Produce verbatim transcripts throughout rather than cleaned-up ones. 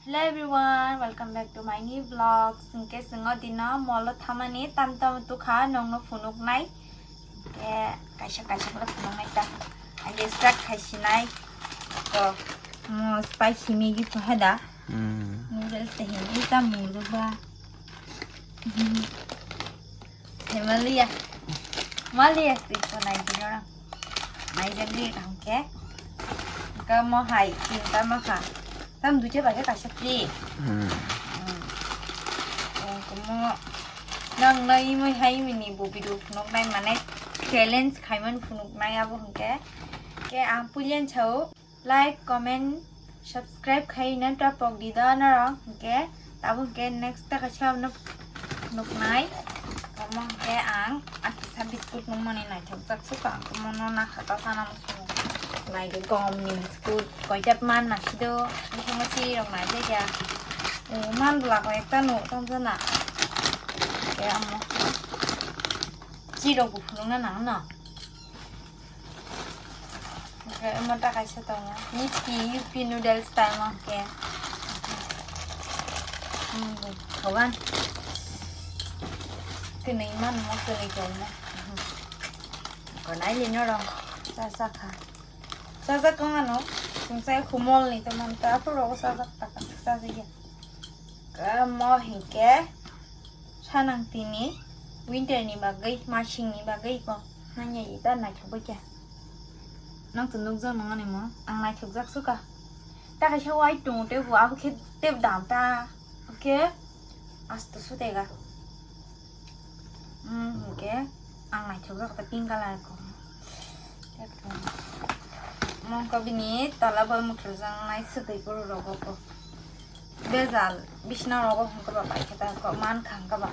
Hello everyone, welcome back to my new vlog. Hwnkhe chwng o dino mall o thamani tam tam tukha nongno phunuknai. Hwnkhe kaisa kaisa khe phunuknai ta. Ang start khaisinai. To mo spicy Maggi pho heda. Hmm. Noodles te hin ita murdo ba. Himalaya. Malia si ko nai dino. Nai jeng di kang ke. Ka mo hai tin ta ma kha. Tam duja ba ke kaisa free. Hmm. Hmm. Ko mo nang nai mo hai mini bo video phunuknai mane challenge khaiman phunuknai abo hwnkhe. Ke ang pulian chao. Like, comment, subscribe khai na ta pok di da na rok hwnkhe tabuk hwnkhe next ta kaisa no nuknai. Omo hwnkhe ang akisa biscuit nukmani naithok jak suka ang mono nakha ta sana muchungo. Nai de gom ni biscuit koitep man na sido. Bising si rok nai de ya. O man bla ko ekta no tam sana. Ke amo. Si rok bu phunuk na nang no. Omo ta kaisa tongo. Yippee, yippee noodle style mo ke. Hmm, thogan. Kwnwi man mo, kwnwi tong mo. Ko nai le no rong. Sa sa kha. Sa sa kong ano. Sung sai humol ni to man ta puro sa sa ta ka sa sa ya. Ka mo hinke. Sanang tini winter ni bagwi, masing ni bagwi ko. Nanya ita naithok bai kya. Nang to nukjak nang ani mo. Ang naithok jak suka. Ta kaisa white tongo tei bo abo khe tei dam ta. Oke. Asto sutega. Hmm, oke. Ang naithok jak ta pink color ko. Mongko bini tola bai muthurjak nai swtwi puru rogo ko. Bejal bisna rogo hwnkhe ba bai khe ta ko man kha hwnkhe ba.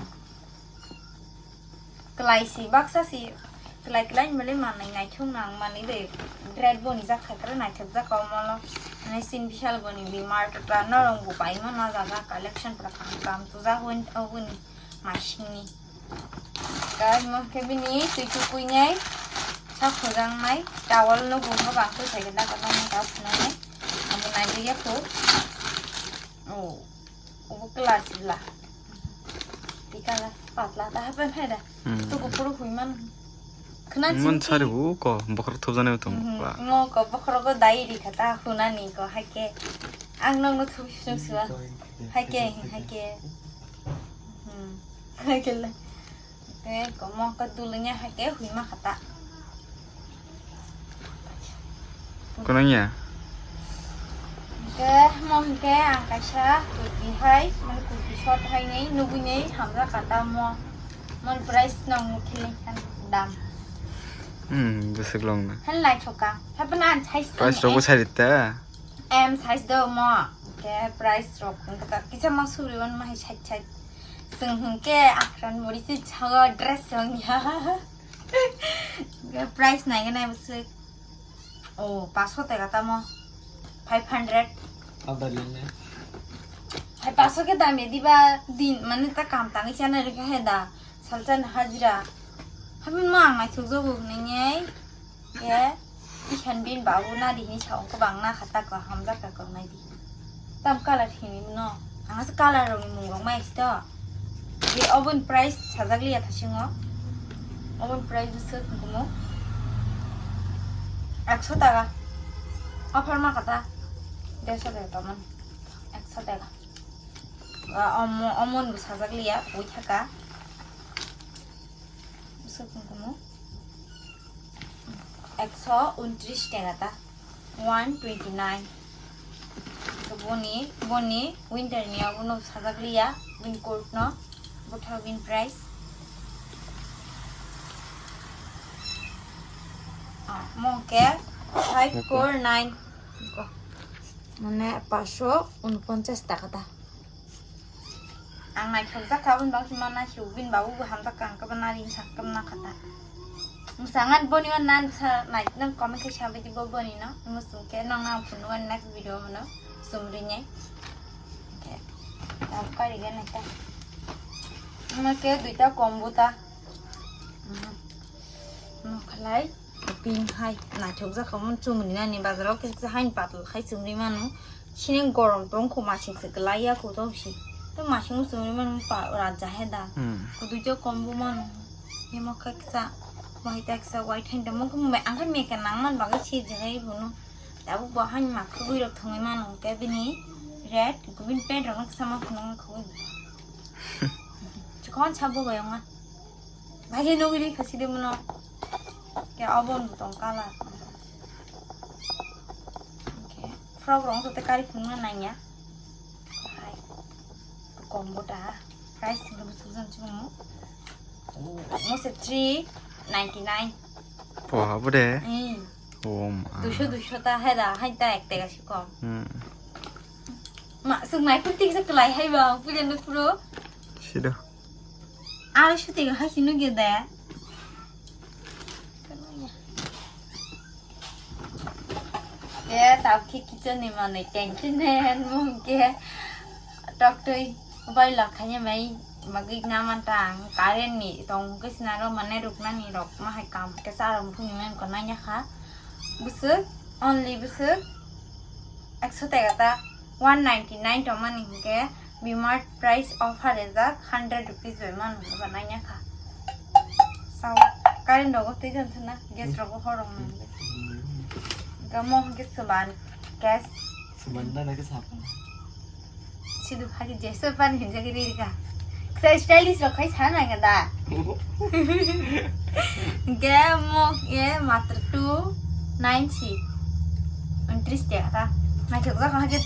Kwlai si baksa si kwlai kwlai ni bwlwi manwi naithok nang manwi de red boni jak khai kwrwi naithok jak o molo. Mane sin bishal boni bimar tata norong bo bai mano jaga collection pura kam kam tujak hwn oboni masingni. Guys, mo khe bini twi tukuinai sak hujaknai towel no bo ma bang twi sai gana kono mo ta phunuknai amo nai ya ko. Oh, obo kla chibla. Tikala patla ta hapen hai da. Hmm. To ko puro hui man. Khna man chimti. Sari bu ko bokhorok thopjani tong. Mhm. Ba. Mo ko bokhorok ko dai ri kha ta hunani ko hai ke. Ang nong no thubi sung sua. Hai ke, hai ke. Hmm. Hai ke le. Te ko mo ko dulnya hai ke hui ma khata. Kono ya? Ke mo ke ang kaisa kurti hai, man kurti short hai nei, nugui nei, hamra kata mo. Mon price nong mukhi kan dam. Hmm, besek long na. Han lai thoka. Hapna an size. Price rogo sari ta. M size do mo. Ke price rok kata kisa ma suri on ma hai side side. Sung hung ke akran mori si chaga dress song ya. Price nai nai bwswk. Oh, paso tega tamo. Five hundred. Ada lene. Hai paso ke dam ya diba din mane ta kam tang ichana rikha he da. Salchan hajira. Habin ma ang naithok jogo hwnwi. Ke isan bin babu na di hini sa ongko bang na khata ko hamjak ka ko nai di. Tam color hini no. Ang asa color rong ni mung rong mai to. Di oven price sajak liya thasingo. Oven price bwswk kumo. Ekso taka. Offer ma kata. Deso taka man. Ekso taka. Omo, omon bo sajak liya. Ui thaka. Bwswk kumo. Ekso untris taka ta. One twenty nine. Boni, boni winter ni abono sajak liya, win coat no, bothak win price. Ah, mongke five four nine. Mane paso unponchas taka ta. Ang naithok jak kha, aboni bagwi ma naithok, bini babu bo hamjak kha, ang khe bo nari sak khe bo nakha ta. Mwsang ani boni o nan sa nai, nang comment khe sabai di bo boni no. Mwsung khe nang nang phunuk ani next video mano sumri nai. Khe, ang kari ga nai ta. Ama khe duita combo ta. Mo khalai. Pink hai naithok jak kha, omo chumri nani bazar o kisa haini patla khai chumri mano. Sini gorom tong kho, masing se kelai ya kho to si. To masing muchung ni man pa raja he da. Hmm. Kudu jo kom bu man. Himo kha kisa, wai ta kisa, wai thain da mo kho me, ang kha me ka nang man bagwi si je hai bu no. Tabuk bo hani ma khugui rok thwngwi mano, hwnkhe bini red, gubin pant rok no kisa ma phunuk khugui. Chikon sabo bai ongma. Bhaji nugui ri khasi de mono. Ke obo ni butong color. Hwnkhe frock rok no te kari phunukna nangya. Hai. Kom bo ta. Price ni bo sujam chimo. Mo se three ninety nine. Poha bo de. Hmm. Oh ma. Duisho, duisho ta hai da, hai ta ek tega si kom. Hmm. Ma, sung nai pun tik sa kelai hai ba, puja nu puro. Sido. Aro shu tega hai si nu ge da. Ke tau khe kitchen ni manwi tension hen mung ke tok twi bai lok khanya mai magik na man ta ang current ni tong ke sinaro mane rukna ni rok ma hai kam ke sa rok phung men ko nanya kha. Busuk, only busuk ekso tega ta, one ninety nine tongmani hwnkhe Bimart price offer rijak hundred rupees bai mano hwnkhe ba nangya kha. Sao, current rogo twi jan thana, gas rogo horong nang. Hwnkhe mo hwnkhe chuban gas. Chuban da nake sapa. Sidu phagi jesa pan hinjak ri ka. Kisa stylish rok khai sana ga da. Hwnkhe mo ye matro two ninety. Untris teka ta. Naithok jak hake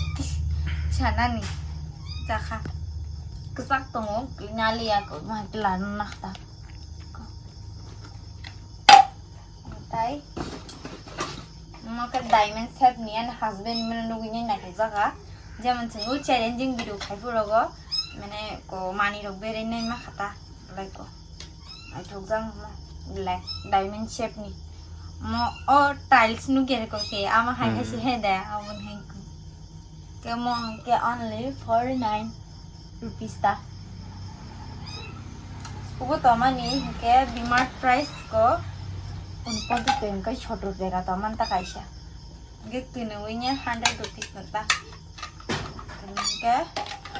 sanani. Jakha. Kwchak tongo, nali ya ko, ma kila nakta. Tai. Mo khe diamond shape ni ani husband ni mano nugui nai naithok jaga. Jemon chwng o challenging video khai phurogo. Mane ko mani rok berai nai ma khata. Like ko. Naithok jak mo. Black diamond shape ni. Mo o tiles nugui ko se ama hai hai se he de. Amo hai ko. Kemo hwnkhe only forty nine rupees ta. Ubo tomani hwnkhe Bimart price ko unponchas tei hwnkhe sottor teka toman ta kaisa. Hwnkhe kwnwi hundred rupees no ta. Hwnkhe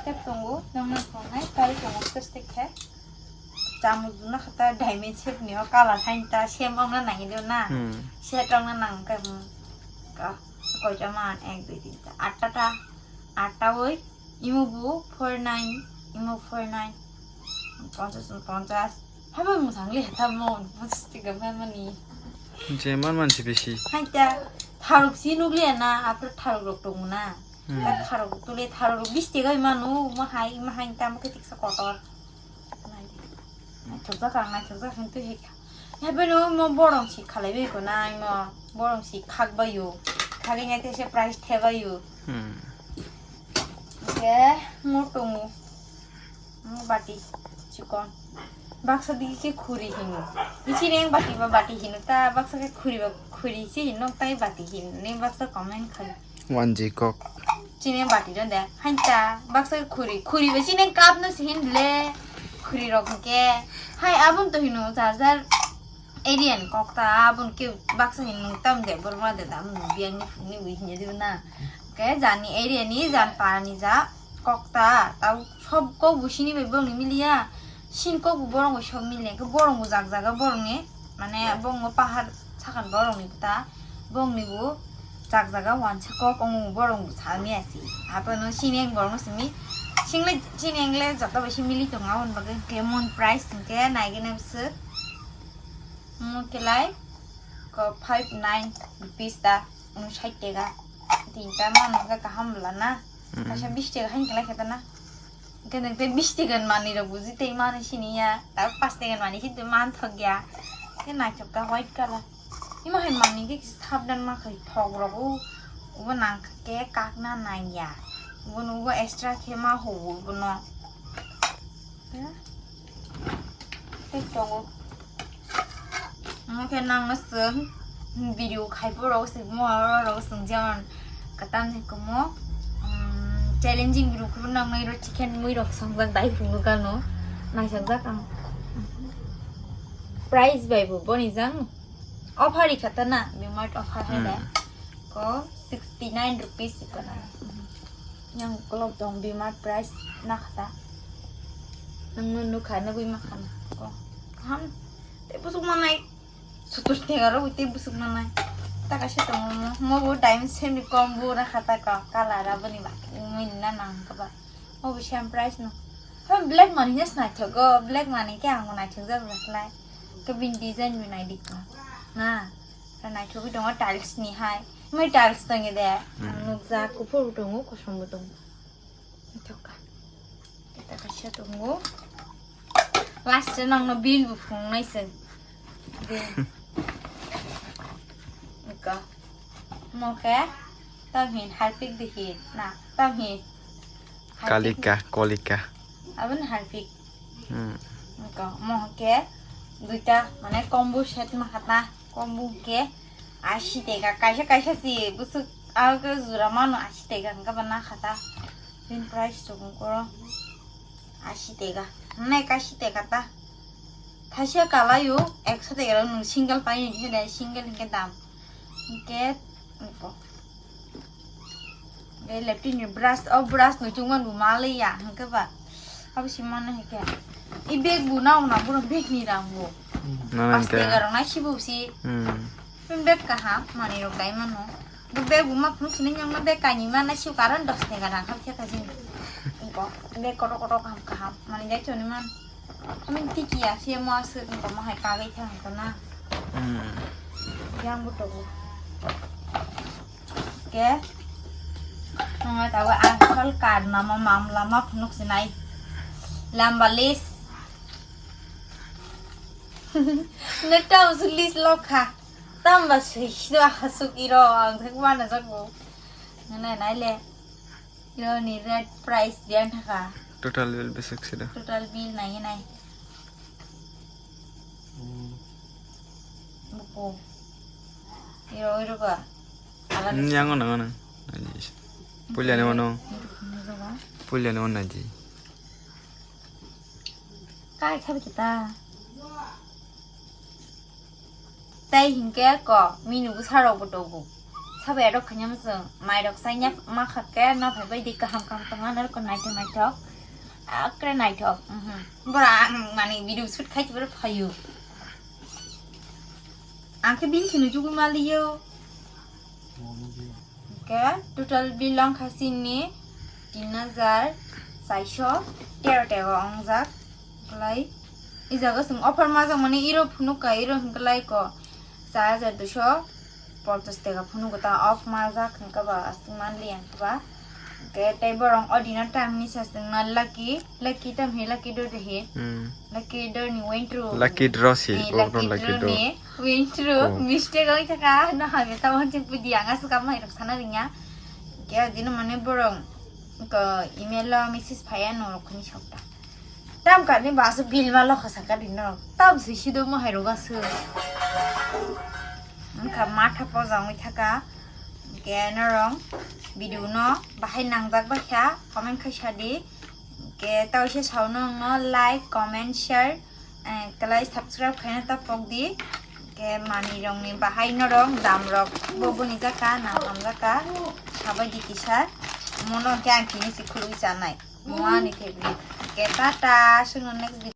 tep tongo nokna tongnai tei tongo plastic khe. Chamung duna khe ta diamond shape ni o color hain ta same ongna nangwi do na. Hmm. Set ongna nang khe, hmm. Ka, koita man, ek, dui, tin, char, atta ta, atta oi, imo bo four nine, imo four nine, ponchas, ponchas. Habo mwsang le ta mo, ponchas teka man mani. Je man man si bisi. Hain ta, tharuk si nukliya na, apre tharuk rok tong na. Hmm. Ta tharuk tule tharuk bis teka manu, ma hai, ma hai ta mo khe tiksa kotor. Naithok jak ang, naithok jak ang twi hai kha. Haibeno mo borong si khalai bai ko nai mo. Borong si khak bai o. Khagwi nai khe se price the bai o. Hmm. Ke mo tongo. Mo bati chikon. Baksa digi khe khuri hino. Ichi neng bati ba bati hino ta baksa khe khuri ba khuri si hino tai bati hino. Neng baksa comment khai. Wanji kok. Chini bati don de. Hain ta baksa khuri. Khuri ba chini cup no si hin le. Khuri rok ke. Hai abun to hino jar jar area ni kok ta abun ke baksa hin nung tam de bor ma de dam nung biang ni phung ni wi hin de na. Ke jani area ni jan pa ni ja kok ta. Tau sob kok bu sini bai bong ni miliya. Sin kok bu borong bai sob miliya. Ke borong bu jak jaga borong ni. Mane bong pahar sakan borong ni ta. Bong ni bu jak jaga wansa kok ong borong bu sami asi. Apa no sini ang borong simi. Single sini ang le joto bai si mili tonga on bagai ke mon price ke nai gene bwswk. Mo kelai ko five nine rupees ta, unsait tega. Tinta mano khe kaham bwla na. Mm. Kaisa bis tega hain kelai khe ta na. Hwnkhe nwng tei bis tega ni manwi rok buji tei mano sini ya. Tabuk pas tega ni manwi hintu man thok ya. Khe naithok kha white colour. Imo hai manwi khe sabdan ma khai thok rok o. Ubo nang khe kakna nang ya. Ubo no ubo extra khe ma hubu ubo no. Tei tongo. Omo khe nangno chwng video khai phuru rok swngmo oro rok swng jemon kwtal ni kumo, um, challenging video khai phuru nang nai ro chicken mui rok songjak dai phungo gano naisajak ang. Price bai bo boni jang offer i kha ta na, Bimart offer hai da. Hmm. Ko sixty nine rupees i kona. Yang ukolog tong bimar price nakhata. Nangno nukha nugwi makhana. Ko. Kaham. Tei busuk manai. Sutus tega ro tei busuk manai. Ta kaisa tongo mo. Mo bo diamond semi combo nakhata ko. Color aboni ba. Umui na nang ka ba. Mo bo same price no. Ha black money hes naithogo. Black money khe ang naithok jak lai. Ke bin design bi nai dik ko. Na. Naithogwi tongo tiles ni hai. Mai tiles tongo de. Hmm. Ang nukjak kuphur bo tongo, kosom bo tongo. Naithok kha. Eta kaisa tongo. Last o nangno bill bo phunuknai se. De. Ika. Mo khe. Tam hin Harpic de hin. Na, tam hin. Harpic. Kalika, Kolika. Aboni Harpic. Hmm. Ika, mo khe. Duita, mane combo set ma khata. Combo khe. Ashi tega, kaisa kaisa si busuk aro ke jura mano ashi tega hingke ba na khata. Bin price chukung koro ashi tega. Nai kashi tega ta. Thaisa kalayo ekso tega rok nung single pai ni hede single hingke dam. Hingke ko. Be lepti ni brush, o brush no chungman bu maliya hingke ba. Abo si mano hingke. I bag bu na una buro bag ni rang bu. Nana Pas hingke. Tega rok na si bu si. Hmm. Bag kaham, manwi rok dai mano. Bo bag bo ma phunuk sini nyang ma bag kainwi ma na sio karon dos tega rang kha khe kha sini. Ko bag kotor kotor kaham kaham, manwi dai choni man. Kami tiki ya, sia mo aswk ko ma hai kagwi thang ko na. Hmm. Yang bo to bo. Ke. Nonga tawa ang khol kar mama mamla ma phunuk sinai. Lamba list. Neta usu list lokha. Tamba sui sido asuk iro ang thak mana jago. Nana nai le. Iro ni red price biang thaka. Total bill besik sida. Total bill nai nai. Buku. Iro iro ba. Ala Hmm, yang ono ono. Pulia ni ono. Pulia ni ono ji. Kai khabi kita. Tai hingke ko minu bwsa rok bo tongo. Sabai rok khanya msung mai rok sanya ma kha ke no phai bai di kaham kaham tong ano ko naithok naithok. Akre naithok. Mhm. Bora ang mani video shoot khai tibur phayu. Ang khe bini sini jugui maliyo. Hingke total bill wngkha chini tin hajar chaisho tero tega wngjak. Kwlai i jaga chwng offer majak mani iro phunuk ka iro hingke lai ko char hajar duisho ponchas tega phunuk ta off majak hingke ba aswk manliya hingke ba. Hingke tei borok o dino tamni sa chwngno lucky, lucky tamhi lucky do dehi. Hmm. Lucky door ni win through. Lucky draw si, eh, oh, no, lucky lucky draw. Ni win through. Oh. Mistake oi thaka, no hage tamo chwng pudi ang aswk kamo hai rok sana ringya. Kya dino mane borok ko email lo message phaya no rok ni sokta. Tam kani basu bill ma lokha saka dino. Tam si sido mo hai rok asu. Angkha matha poja oi thaka. Ke norong video no bahai nangjak baikha comment khai sadi. Ke tawise saunong no like, comment, share, eh, kwlai subscribe khaina ta pokdi. Ke manwi rokni bahai norok dam rok bo boni jaka nang hamjaka sabai di kisa. Mono ke ang kini si khului chanai. Mo ani favorite. Ke tata, sungno next video.